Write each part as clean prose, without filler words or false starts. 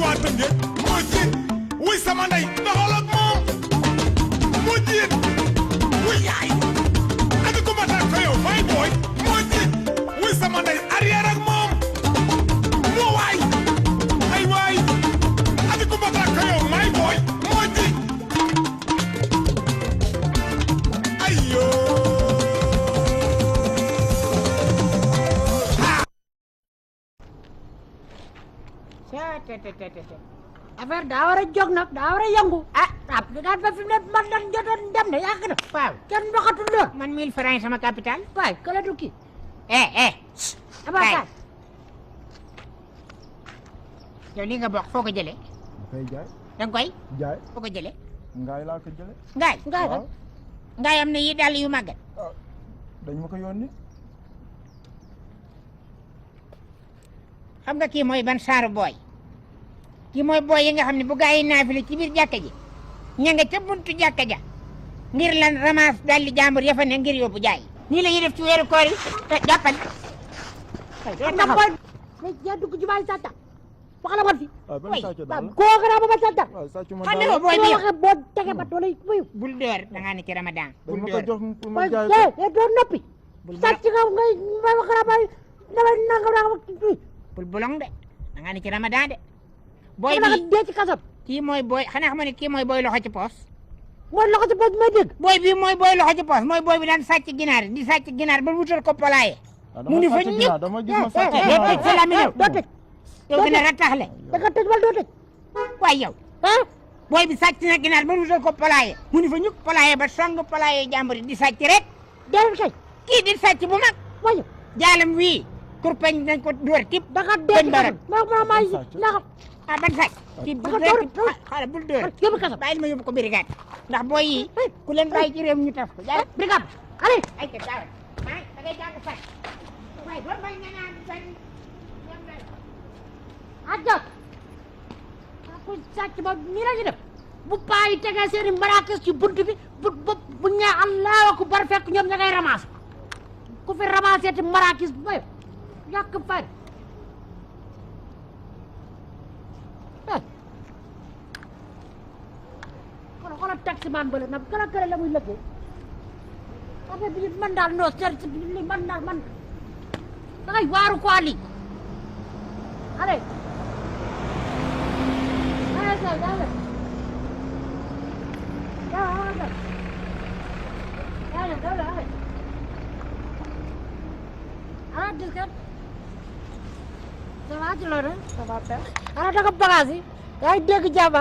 waa Tëngéej moo jiit wuy sama ndey doxal ak moom moo jiit wuy yaay adi ko ma tax ko yow fay booy moo jiit wuy sama ndey arrière ak moom moo waay ay waay adi ko ma tax ko yow may booy moo jiit ayo affaire daa war a jóg nag daa war a yëngu ab li daal ba fi mu ne man dañ jotoon dem de yàgg na waaw kenn doxatul lool man 1000 francs sama capital waay këla du kii abaa yow li nga bokk foo ko jëlee koy jaay danga koy jaay foo ko jëlee ngaay laa ko jële ngaay waaw ngaay am na yi dàll yu màggat dañ ma ko yónni xam nga kii mooy ban saaru booy kii mooy booy yi nga xam ne bu gaa yi naafile ci biir jàkka ji ña nga ca buntu jàkka ja ngir lan ramas dalli jàmbur ya fa ne ngir yóbbu jaay nii la ñuy def ci weeru koor yi te jàppal na boy ya dugg ci baay sàcca wax la ma fi ban sàcc daal koo gën a ba sàcca sàcc ma xam daal nga booy bi yow waxe boo tege ba doole wuyu bul door da ngaa ne ci ramadan dañ bul ma ko door jox pour ma boy jaay ko doo noppi sàcc nga ngay may wax la bay damay nangam bul bolong de da ngaa ne ci ramadan de booy dama bi dee ci kasam kii mooy booy xanaa xam ne kii mooy booy loxo ci poos mooy loxo ci boobu may dégg booy bi mooy booy loxo ci poos mooy booy bi daan sàcc ginaar di sàcc ginaar ba wutal ko polaaye mu ni fa ñëpp dama gis ma sàcc doo tëj sa lamiñ yow doo tëj yow gën a rattaxle da nga tëj wala doo tëj waaye yow booy bi sàcc na ginaar ba wutal ko polaaye mu ni fa ñëpp polaaye ba song polaaye jàmbur yi di sàcc rek dee kay kii di sàcc bu mag wayu jaalam wii kurpeñ dañ ko dóor tip da nga dee ci kasam ma may naxa ah ban sàcc kii bu Dafa dee dóor xaaral bul dóor yóbbu kasam bàyyil ma yóbbu ko brigade ndax booy yi ku leen bàyyi ci réew mi ñu taf ko jaay brigade allez ay ca jaawal maa da ngay jàng sàcc waaye boo bañ nga naan sàcc ajjot ku sàcc ba nii la ñu def bu paa yi tegee seeni maraakis ci bunt bi bu ñaa Allahu akbar fekk ñoom ña ngay ramasse ku fi ramassé te maraakis bu bay yàq fay xoolal taximan bële nag kala la muy lëggee affaire bi man daal noo seet li man daal man dangay waaru quoi lii allez ça va ci loolu ça va ana daga bagage yi yaa ngi dégg jàmm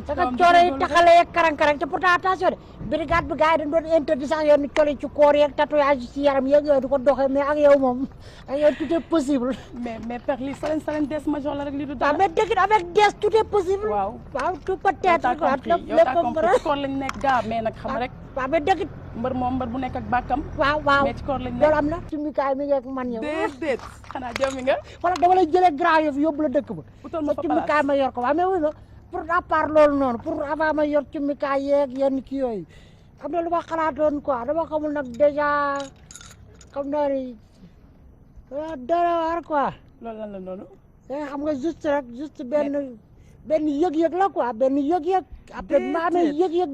daga coore yi taxale yeeg karang-karang te pourtant attention de brigade bi gars yi dañ doon interdit sax yoon ni coli ci koor yeeg tatouage ci yaram yeeg yooyu di ko doxee mais ak yow moom ak yow tout est possible mais père lii salen des major la rek lii du dara. mais dëgg avec des tout est possible waaw tout peut être quoi yow t'as compris ci koor lañ nekk gaa mais nag xam rek waaw mais dëgg mbër moom mbër bu nekk ak bàkkam waaw mais ci koor lañ nekk loolu am na cumikaay mi ngeeg man yow déedéet xanaa joomi nga wala dama lay jëlee grand yof yóbbu la dëkk ba utal ma fa cumikaay ma yor ko waaw mais wuy ma pour à part loolu noonu pour avant ma yor cumikaay yeeg yenn kii yooyu am na lu ma xalaatoon quoi dama xamul nag déjà xam naa ni dara war quoi loolu lan la noonu xam nga juste benn yëg-yëg la quoi benn yëg-yëg après ma amee yëg-yëg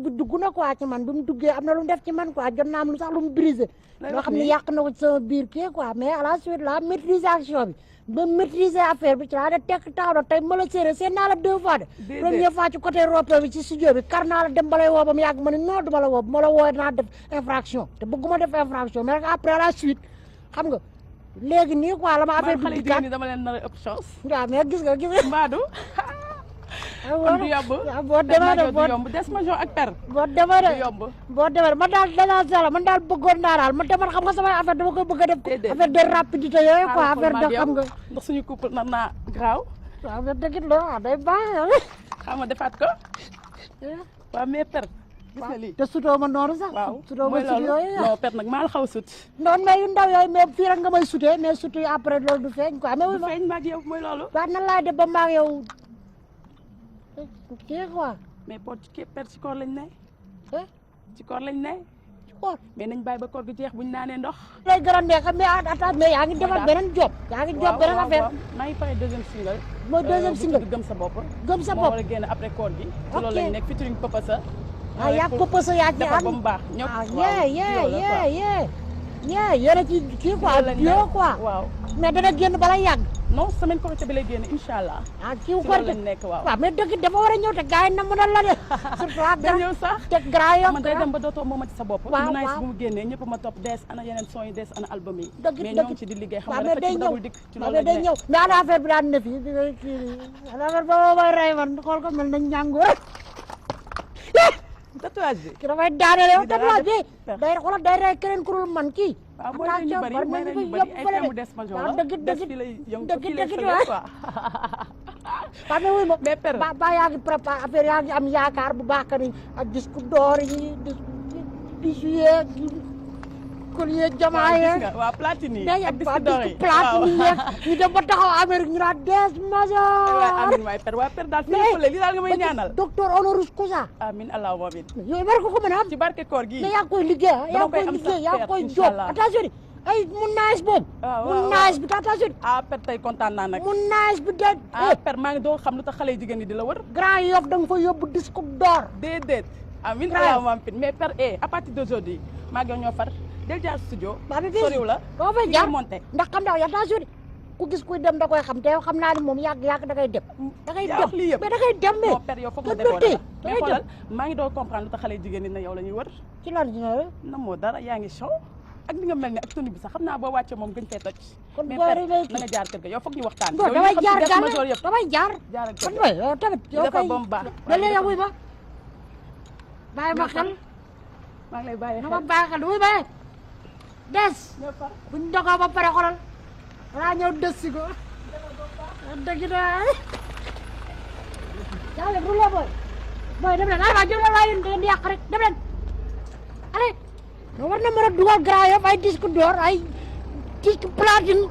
bi dugg na quoi ci man bi mu duggee am na lu mu def ci man quoi jot naa am lu sax lu mu brisé loo xam ne yàq na ko ci sama biir kii quoi mais à la suite la maîtrisation bi ba maîtriser affaire bi ci laa de tekk taw na tey ma la séeré seen naa la 2 fois de première fois ci côté rope bi ci studio bi kar naa la dem ba lay woo ba mu yàgg ma ne non duma la woo bu ma la woo naa def infraction te bëgguma def infraction mais rek après à la suite xam nga léegi nii quoi la ma affaire bi dikkaat dama leen nar a ëpp chance waaw mais gis nga mbaadu kon du yomb boo demee du yomb des major ak per boo demee du yomb boo demee man daal danaa sala man daal bëggoon naa daal man demal xam nga samay affaire dama koy bëgg a def affaire de rapidité yooyu quoi affaire de xam nga ndax suñu couple nar naa graaw waaw mais dëgg la day baax xam nga defaat ko waaw mais per gis nga lii te sutoo ma noonu sax waaw sutoo ma sut yooyu non per nag maa la xaw a sut noonu mais yu ndaw yooyu mais fii rek nga may sutee mais sut yi après loolu du feeñ quoi mais du feeñ maag yow mooy loolu waaw nan laay def ba maag yow kii quoi mais pour ci per ci koor lañ ne ci koor lañ ne d'accord mais nañ bàyyi ba koor gi jeex buñ naanee ndox. lay gën a neex mais attends mais yaa ngi defar beneen job yaa ngi job beneen affaire maa ngi pare deuxième single. mooy deuxième single gëm sa bopp. gëm sa moo bopp war a génn après koor gi. ci Ok. loolu lañ nekk featuring Papa Sa. ah yaa Papa Sa yaa ci defar ba am mu baax ñëpp. ah waaw yéen a ci kii quoi bio quoi waaw. mais dana génn bala yàgg non semaine Korité bi lay génn incha allah. ah kii ci loolu Korité lañ nekk waaw. waaw mais dëgg dafa war a ñëw te gars yi na mën a la de surtout ak day ñëw sax. te grand yo man day dem ba dootoo moomati sa bopp. Waaw, mu nice waaw. bu mu génnee ñëpp ma topp des ana yeneen son yi des ana album yi. Dëgg- mais dëgg. ñoo ngi ci di liggéey xam waaw nga mais dafa day ci ñëw dawul dikk ci waaw loolu mais lañ day nekk. ñëw mais ana affaire bi daan ne fii di kii ana affaire ba may rey man xool ko mel na ñàngoor tatouage bi. ki dafay daaneel yow Lii dara tatouage bi def- day xoolal day rey keneen ku dul man kii waaw mooy leen ñu bëri mooy leen ñu bëri ay femme des major la dëgg des dëgg fi lay yëngu dëgg fi lay dëgg fële quoi. waaw mais wuy ma mais per ba yaa ngi préparé affaire yaa ngi am yaakaar bu baax que ni ak disque d'or yi disque yeeg collier jamaa gis yeeg nga waaw platine yi day ak am disque d'or yi platine yeeg ñu dem ba taxaw Amérique ñu naan des waaw major amin waay per waa per daal fi lay fële li daal nga may ñaanal docteur honoris causa amin allahumma amin yooyu war ko ko mën a am ci barke koor gi mais yaa ngi koy liggéey yaa Dama ngi koy koy am liggéey sax yaa ngi per, koy incha job allah. attention ay mu naaj boobu waaw, mu waaw, naaj bi attention ah per tey kontaan naa nag mu naaj bi de ah per maa ngi doo xam lu tax xale yu jigéen ñi di la wër Grand Yoff da nga fa yóbbu disque d'or déedéet amin Grave. allahumma amin mais per à partir d'aujourd'hui maa ngi ñoo far del jaar studio ba bi fii soriw la doo fay fi jaar nga monté ndax xam naa attention de ku gis kuy dem da koy xam te yow xam naa ne moom yàgg da ngay dem da ngay yaa dem wax lii yëpp mais da ngay dem mais non per yow foog nga da defoo ngay dara da mais ngay xoolal dem maa ngi doo comprendre lu tax xale yu jigéen ñi ne yow la ñuy wër ci lan dina la na moo dara yaa ngi show ak ni nga mel ni ak toni bi sax xam naa boo wàccee moom gën fee toj kon mais boo per réglé na nga jaar kër ga yow foog ñu waxtaan non yow damay ñu xam jaar ci des gàll major yëpp damay jaar jaar ak kon kër mooy yow tamit yow defar kay ba mu baax da léegi wuy ma bàyyi ma xel maa ngi lay bàyyi na xel ma bàyyi xel wuy ma des ñëw far buñ dogoo ba pare xolal walaa ñëw des si ko dëgg na yaa ngi rouler booy dem leen ay waa jëm leen waaye yéen da ngeen di yàq rek dem leen allez no war na mën a dugal Grand Yoff ay disque d'or ay disque platine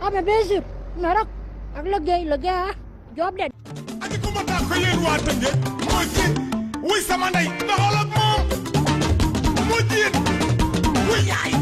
ah mais bien sûr mais rek ak liggéey ah job de Adi ko mata ko yéen waa Tëngéej moo jiin wuy sama ndey doxal ak moom moo jiin wuy yaay